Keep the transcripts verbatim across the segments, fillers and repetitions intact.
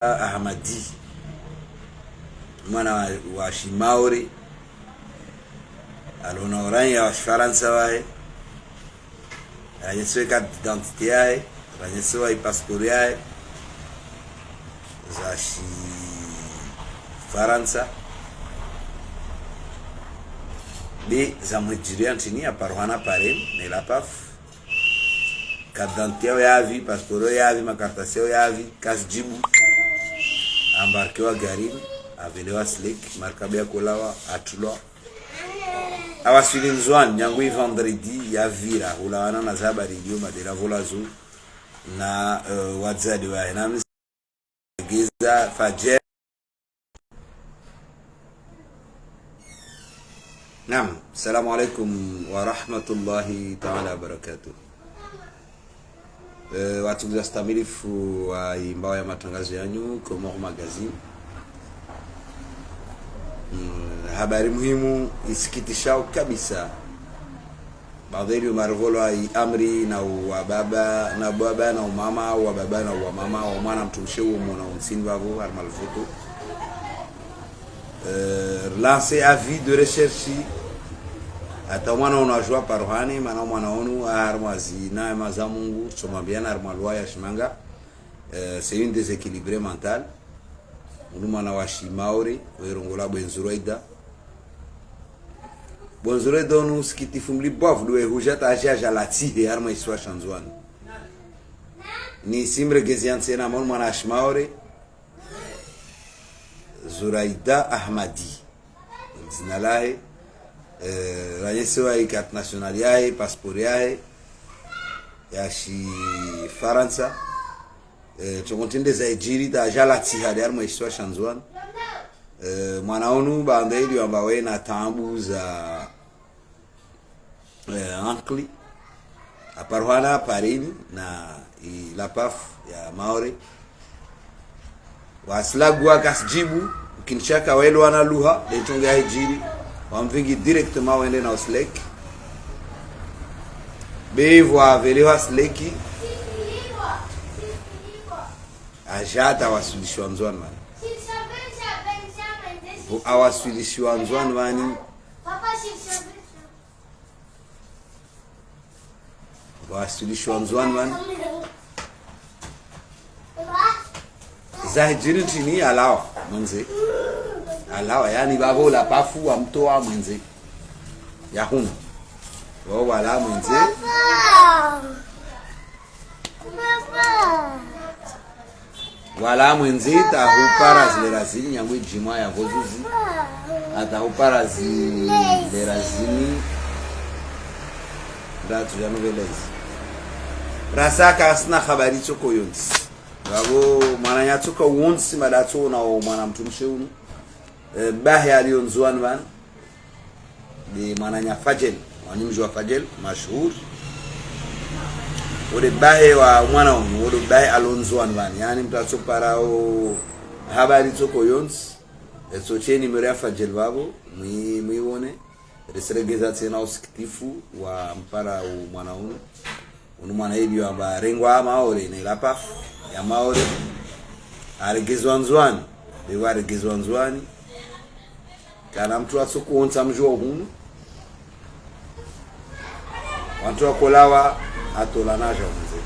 Ahmadi, mwana wa, wa shimaore, alona uraiya wa shifarantsa wahe, ranyesewa carte d'identité yahe, ranyesewa i passeport yahe, za shifarantsa. Be zamhidjiriya ntrini, aparuhana pareni ne la paf. Carte d'identité yahe yapvi, passeport yahe yapvi, makaratasi yahe yapvi, kazijibu. Ambarkewa garini, avelewa Slek, markabu yakolawa, atrulwa. Awaswili Ndzuani, nyangu i vendredi, yavira, hulawana na zahabari iliyo madera volazo, na, eh, wadzade wahe, na Giza Fadjel. Naam, assalamu alaikum wa rahmatullahi ta'ala wa barakatuh. Eh, watukuza stamilifu wa imbao ya matangazo yanyu, Comores Magazine. Mm, habari muhimu isikitishao kabisa. Baadhwi yo marivolo i amri na wa baba, na baba na umama, wa baba na wa mama, wa mwana mtrumshe wo mwana ontsini vavo, harumwa le photo. Eh, relance avis de recherche. Hata mwana unu ajua paruhane, mana mwana unu, harumwa zina, ema za Mungu, tsomwambiana harumwa loi ya shimanga. Eh, c'est une déséquilibrée mentale. Unu mwana wa shimaore, werongola Bwenzurwaida. Bwenzurwaida unu sikitifu mli bwavu duwe huja ta aja aja latsihe harumwa isiwa sha Ndzuani. Ni simregezi ya ntsena mwana mwana wa shimaore. Zuraida Ahmadi. Dzina lahe, eh, ranyesewa i carte nationale yahe, passeport yahe, ya shifarantsa. Eh, tsongo ntende zaijiri ta aja latsiha de harumwa isiwa sha Ndzuani. Eh, mwana unu baanda ili wamba wena taabu za, eh, ankili. Aparuhana pareni na i la paf ya Maore. Wasilagua kasijibu, ukinishaka waelewana lugha, de ntsongo yahijiri, wamvingi directement wende na Slek. Be ivo avelewa Slek. Aja ta awaswilishiwa Ndzuani vani. Vo awaswilishiwa Ndzuani vani. Waswilishiwa Ndzuani vani. Zahijiri ntrini, alawa mwendze. Alawa, yaani vavo la pafu wamtowa mwendze. Yahunu. Vavo wala mwendze. Wala mwendze ta hupara zile razini, nyangu ijimwa ya vozuzi. Ata hupara zile razini. Ndatsu ya novelezi. Rasa kasina habari tsoko yontsi. Vavo mwananya tsoko wontsi madatso na o mwana mtrumshe unu. Eh, bahe aliyo Ndzuani vani. Ni mwananya Fadjel, wani mdji wa Fadjel, mashuhuri. Wo de bahe wa mwana unu, wo de bahe alo Ndzuani vani. Yaani mtru atsopara o habari tsoko yontsi. Etso tsheni mdji wa Fadjel vavo, mwi, mwiwone. Risiregeza tsena usikitifu wa mpara u mwana unu. Unu mwana ili wamba rengwa Maore ne la paf ya Maore. Aregezwa Ndzuani, de waregezwa Ndzuani. Kana mtru atsokuontsa mdji wa hunu. Wantru wakolawa atolana aja mwendze.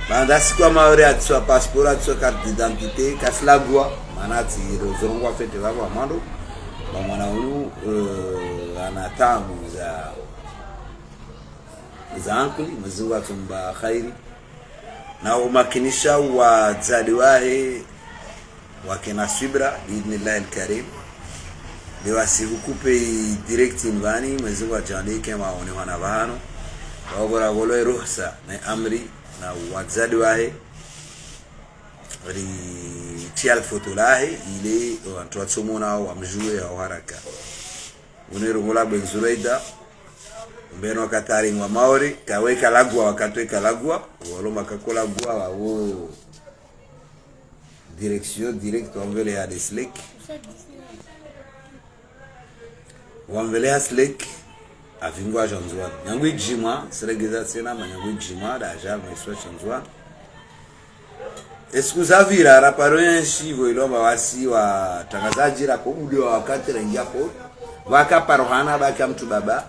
Baanda siku ya Maore atswa passeport, atswa carte d'identité, kasilagua, mana atsi ro zorongwa fete vavo amando. Ba mwana unu, eh, ana taabu za, za ankili, Mwenyezi Mungu atsumba khairi. Na umakinisha wadzade wahe, wakena swibra, biidhnillahi al-karim. Be wasihukupe i direct ni vani, Mwenyezi Mungu ajandike maone wana vahano. Wavora volo e ruhusa, na amri, na wadzade wahe. Ritria le foto lahe, ile wantru watsomona wamdjuwe ha haraka. Unu rongola Bwenzurwaida. Mbeno wakati arengwa Maore, kawe kalagua, wakati we kalagua, walo makakolagua, wawo direction direct wamveleha de Slek. Wamveleha Slek, avingwa aja Ndzuani. Nyangu ijimwa, siregeza tsena, ma nyangu ijimwa, da aja harumwa isiwa sha Ndzuani. Esiku zavira, raparo yenshi, vo ilomba wasi watrangazadji rakobuliwa wakati rengia ko, waka paro hana baki ya mtru baba.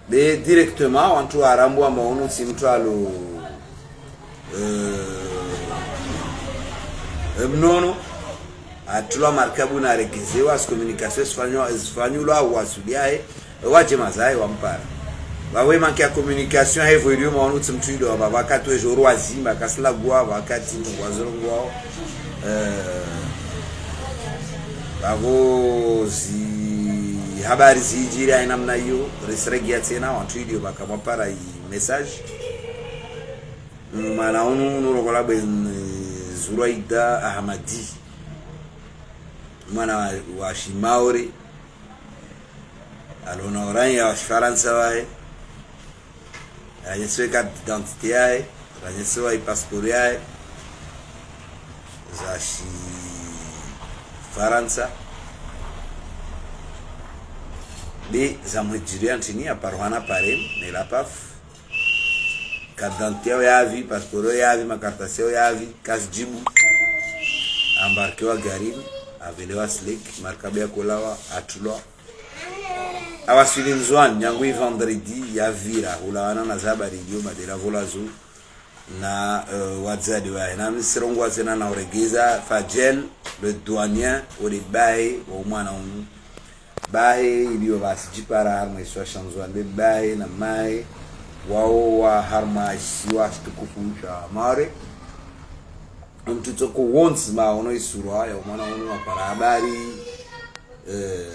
Be directement, wantru warambwa maono tsi mtru alo, eh, eh, mnono, atrulwa markabu na regezewa, si communication zifanywa, zifanyulwa, wasuliahe, wadje mazahe wampara. Wawe manque ya communication, hevo ilio maono tsi mtru ido, ba wakati we joro wazimba, kasilagwa, wakati ngwazorongwao. Eh, bavo zi habari zijiri ya namna iyo, risiregia tsena, wantru ilio baka mwapara i message. Mwana unu, unu rogola bwe, eh, Zuraida Ahamadi. Mwana wa, wa Shimaore. Alona oranya wa Shifarantsa wahe. Ranyesiwe carte d'identité yahe. Ranyesiwe i passeport yahe. Za Shifarantsa. Be za mhidjiri ya ntrini ya paro hana pare, ne la paf. Carte d'identité yao yavi, passeport yao yavi, makartasi yao yavi, kazijibu. Ambarkewa garini, avelewa Slek, markabu yakolawa, atrulwa. Awaswili Ndzuani, nyangu i vendredi, yavira, hulawana na za habari ilio madera volazo, na, eh, wadzade wahe. Na misirongoa tsena na uregeza, Fadjel, le douanier, ole bahe, wa umwana unu. Bahe ilio basi jipara harumwa isiwa sha Ndzuani, be bahe na mahe, wao wa harumwa isiwa shitukufu sha Maore. Mtru tsoko wontsi maono isurwa ya umwana unu wapara habari, eh,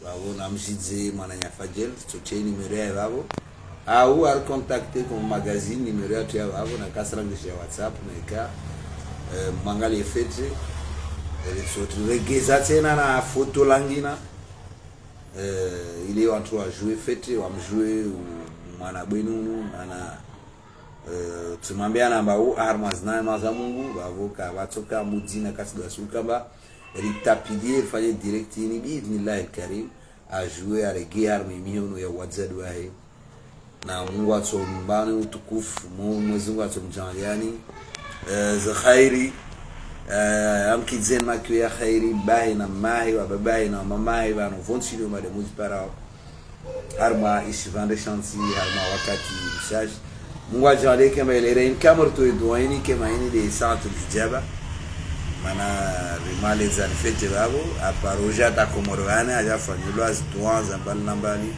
bavo na mshidze mwananya Fadjel, tsotse numéro yahe bavo. Au ari contacter kwa magazine, numéro yatru ya bavo, na kasirangisha WhatsApp, na ika, eh, mwangalie fetre, eh, tsotsi regeza tsena na foto langina, eh, ile wantru wajue fetre, wamjue u-, mwana bwenu unu, mana, eh, tsimwambia namba u, harumwa zina ema za Mungu, bavo ka, vatsoka mudzi na kasidwa sukamba, ritapilie, rifanye direct ini, bi idhnillahi al-karim. Ajue arege harumwa imihono ya wadzade wahe. Na Mungu atsombani utukufu, Mu-, Mwenyezi Mungu atsomdjaaliani. Eh, za khairi, eh, amkidzeni makiyo ya khairi, bahe na mahe, wa babahe na mamahe, vanu vontsi ilio made muziparao. Harumwa ishivandre shantsi, harumwa wakati mshashi. Mungu adjaaliye kema ile rein kamar tu dua ini kema ini de saatul ijaba. Mana rimale zani fetre bavo, aparo uja ta Komoro vani, aja fanyilwa zidua za mbali na mbali.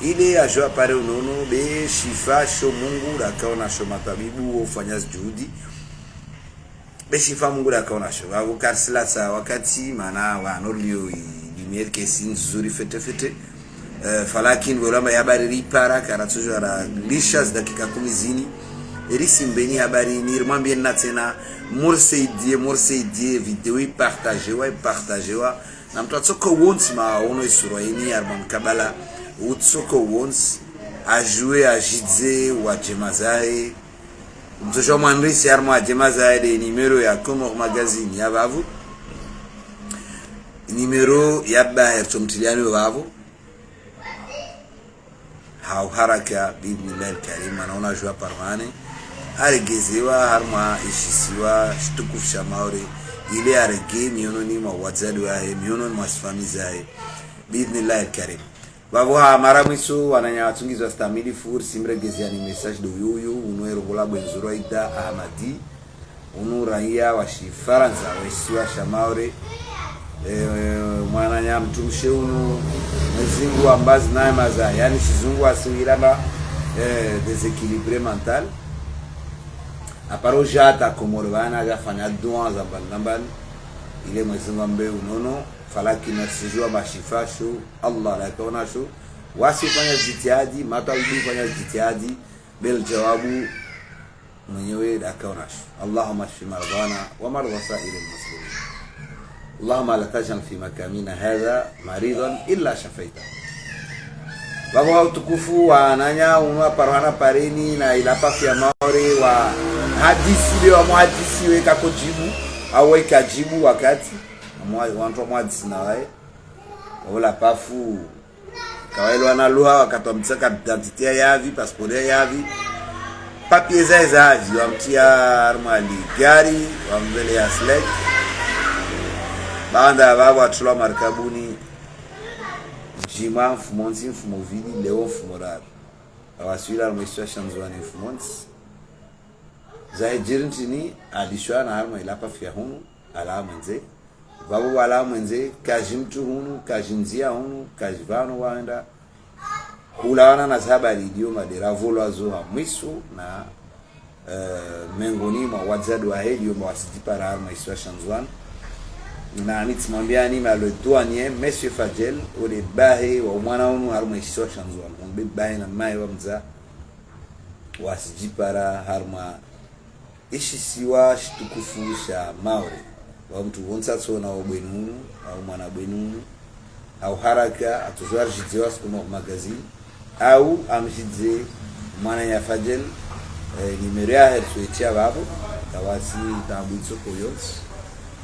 Ile ajo apare unono, be shifa sho Mungu, rakaona sho matwabibu, wofanya zijuhudi. Be shifa Mungu rakaona sho. Bavo karisila sa wakati, mana wa norlio i lumière kesi nzuri fetre fetre. Eh, falakin welamba ya habari ripara, karatsojwa ralisha zidakika kumi zini. Eri simbeni habari ini, rimwambie na tsena, mursaidie, mursaidie, video ipartagewa, ipartagewa. Na mtru atsoko wontsi maono isurwa ini, harumwa mkabala, utsoko wontsi, ajue, ajidze, wa djema zahe. Mtru sho mwandrisi harumwa djema zahe de numéro ya Comores Magazine ya bavo. Numéro ya bahe tsomtiliani bavo. Ha uharaka, bi idhnillahi al-karim, mana unajua parvane. Aregezewa harumwa ishisiwa shitukufu sha Maore. Ile arege mihononi mwa wadzade wahe, mihononi mwa zifamiyi zahe. Bi idhnillahi al-karim. Bavo ha mara mwiso, wananya watsungizi wa Stamili Fur, simregezeani message do yuyu, uno erongola bwe Zuraida Ahamadi. Unu raia wa Shifarantsa, wa isiwa sha Maore. Eh, mwananya mtrumshe unu, Mwenyezi Mungu ambazi naye maza, yani shizungu asingilamba, eh, déséquilibré mental. Aparo uja ta Komoro vana, aja fanya dua za mbali na mbali. Ile Mwenyezi Mungu ambe unono, falaki na sijua mashifa sho, Allah rakaona sho. Wasi fanya jitihadi, matwabibu fanya jitihadi, bel jawabu mwenyewe rakaona sho. اللهم اشف مرضانا ومرضى سائر المسلمين. اللهم لا تجعل في مقامنا هذا مريضا إلا شفيته. Bavo ha utukufu wananya unu aparo hana pareni na ila pafi ya Maore wa hadisi be wa muhadisi we kako jibu, au we kajibu wakati, mwa-, wantru wa muhadisi na wae. Ola pafu. Kawailo analuha wakati wa mtsaka identité ya yavi, passeport ya yavi. Papier zahe za avion, wamtria harumwa ligari, wamveleya slek. Baanda ya vavo atrulwa markabuni, djimwa, mfumontsi, mfumopvili, leo mfumoraru. Awaswili harumwa isiwa sha Ndzuwani mfumontsi. Zahe djiri ntrini, alishwa na harumwa ilapa fiya hunu, ala mwendze. Vavo wala mwendze, kaji mtru hunu, kaji ndzia hunu, kaji vanu wenda. Hulawana na zahabari ilio madera volwa zo ha mwiso na, eh, mengoni mwa wadzadze wahe ilio mba wasidjipara harumwa isiwa sha Ndzuwani. Na nitsimwambia ni ma le douanier, Monsieur Fadjel, ole bahe wa mwana unu harumwa isiwa sha Ndzuwani. Ombe bahe na mahe wa mdza wasidjipara harumwa ishisiwa shitukufu sha Maore. Wa mtru wontsi atsona wa bwenu unu, au mwana bwenu unu, au haraka, atsojua ridjidze wa Sukuma Magazine, au amdjidze mwana ya Fadjel, eh, numéro yahe ritsoitria vavo, kawasi tambu itsoko yontsi,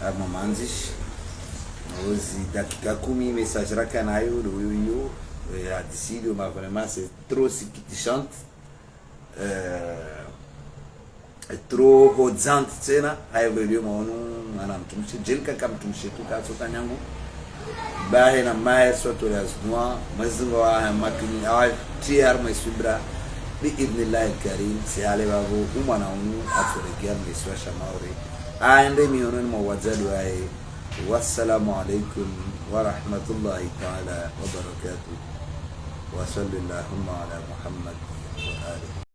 harumwa mandzishi. Ozi dakika kumi message raka nayo, ndo iyo iyo, eh, hadisi ilio ma vraiment, c'est trop sikitisante. Eh, trop hodzante tsena, hayo vyo ilio maono, mwana mtrumshe, djeli kaka mtrumshe tu katsoka nyangu. Bahe na mahe swatole aznwa, mwezingo wa makini, awa tsi harumwa iswibra, bi idhnillahi karim, si hale vavo, umwana unu, atsoregea harumwa isiwa sha Maore. Aende mihononi mwa wadzadze wahe. Wassalamu alaikum wa rahmatullahi ta'ala wa barakatuh. Wa sallallahu ala Muhammad wa alihi.